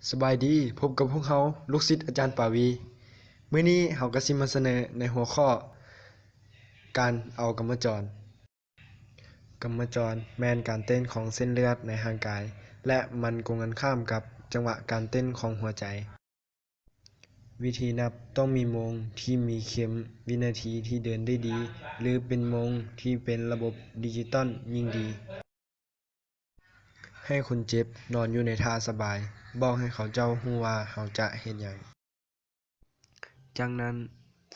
ສະບາຍດີ, ພົບກັບພວກເຮົາ ລູກສິດອາຈານປາວີ. ມື້ນີ້ເຮົາກໍຊິມາສະເໜີໃນຫົວຂໍ້ ການເອົາກຳມະຈອນ. ກຳມະຈອນແມ່ນການເຕັ້ນຂອງເສັ້ນເລືອດໃນຮ່າງກາຍ ແລະ ມັນກົງກັນຂ້າມກັບຈັງຫວະການເຕັ້ນຂອງຫົວໃຈ. ວິທີນັບຕ້ອງມີໂມງທີ່ມີເຂັມວິນາທີທີ່ເດີນໄດ້ດີ ຫຼື ເປັນໂມງທີ່ເປັນລະບົບດິຈິຕອນຍິ່ງດີ. ໃຫ້ຄົນເຈັບນອນຢູ່ໃນທ່າສະບາຍ, ບອກໃຫ້ເຂົາເຈົ້າຮູ້ວ່າເຮົາຈະເຮັດຫຍັງ. ຈາກນັ້ນ,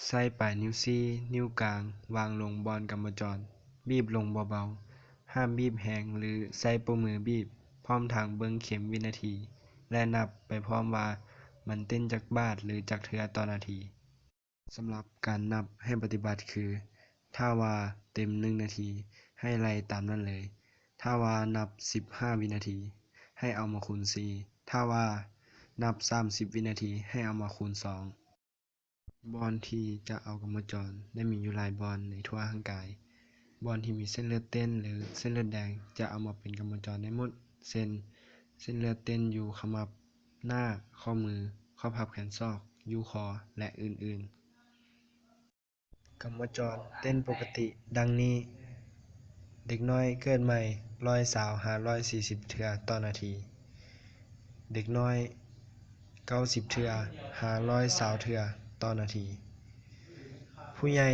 ໃຊ້ປາຍນິ້ວຊີ້, ນິ້ວກາງວາງລົງບ່ອນກຳມະຈອນ, ບີບລົງເບົາໆ, ຫ້າມບີບແຮງ ຫຼື ໃຊ້ໂປ້ມືບີບ, ພ້ອມທັງເບິ່ງເຂັມວິນາທີ ແລະ ນັບໄປພ້ອມວ່າມັນເຕັ້ນຈັກບາດ ຫຼື ຈັກເທື່ອຕໍ່ນາທີ. ສຳລັບການນັບໃຫ້ປະຕິບັດຄື, ຖ້າວ່າເຕັມໜຶ່ງນາທີ, ໃຫ້ໄລ່ຕາມນັ້ນເລີຍ. ຖ້າວ່ານັບສິບຫ້າວິນາທີ, ໃຫ້ເອົາມາຄູນສີ່. ຖ້າວ່ານັບສາມສິບວິນາທີ, ໃຫ້ເອົາມາຄູນສອງ. ບ່ອນທີ່ຈະເອົາກຳມະຈອນໄດ້ມີຢູ່ຫຼາຍບ່ອນໃນທົ່ວຮ່າງກາຍ. ບ່ອນທີ່ມີເສັ້ນເລືອດເຕັ້ນ ຫຼື ເສັ້ນເລືອດແດງ ຈະເອົາມາເປັນກຳມະຈອນໄດ້ໝົດ, ເຊັ່ນ ເສັ້ນເລືອດເຕັ້ນຢູ່ຂະໝັບ, ໜ້າ, ຂໍ້ມື, ຂໍ້ພັບແຂນສອກ, ຢູ່ຄໍ ແລະ ອື່ນໆ. ກຳມະຈອນເຕັ້ນປົກກະຕິດັ່ງນີ້: ເດັກນ້ອຍເກີດໃໝ່ ຮ້ອຍຊາວຫາຮ້ອຍສີ່ສິບເທື່ອຕໍ່ນາທີ, ເດັກນ້ອຍເກົ້າສິບເທື່ອຫາຮ້ອຍຊາວເທື່ອຕໍ່ນາທີ, ຜູ້ໃຫຍ່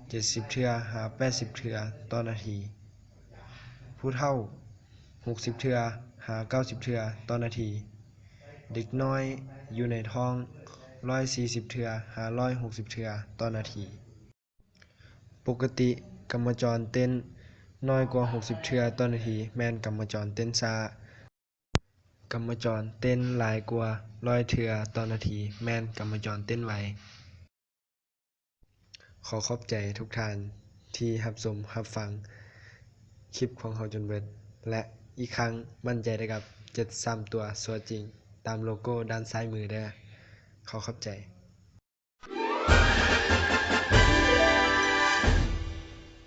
ເຈັດສິບເທື່ອຫາແປດສິບເທື່ອຕໍ່ນາທີ, ຜູ້ເຖົ້າຫົກສິບເທື່ອຫາເກົ້າສິບເທື່ອຕໍ່ນາທີ, ເດັກນ້ອຍຢູ່ໃນທ້ອງຮ້ອຍສີ່ສິບເທື່ອຫາຮ້ອຍຫົກສິບເທື່ອຕໍ່ນາທີ. ປົກກະຕິກຳມະຈອນເຕັ້ນນ້ອຍກວ່າຫົກສິບເທື່ອຕໍ່ນາທີແມ່ນກຳມະຈອນເຕັ້ນຊ້າ, ກຳມະຈອນເຕັ້ນຫຼາຍກວ່າຮ້ອຍເທື່ອຕໍ່ນາທີແມ່ນກຳມະຈອນເຕັ້ນໄວ. ຂໍຂອບໃຈທຸກທ່ານທີ່ຮັບຊົມຮັບຟັງຄລິບຂອງເຮົາຈົນເບິດ ແລະ ອີກຄັ້ງໝັ້ນໃຈໄດ້ກັບເຈັດສາມຕົວຕົວຈິງຕາມໂລໂກ້ດ້ານຊ້າຍມືເດີ. ຂໍຂອບໃຈ.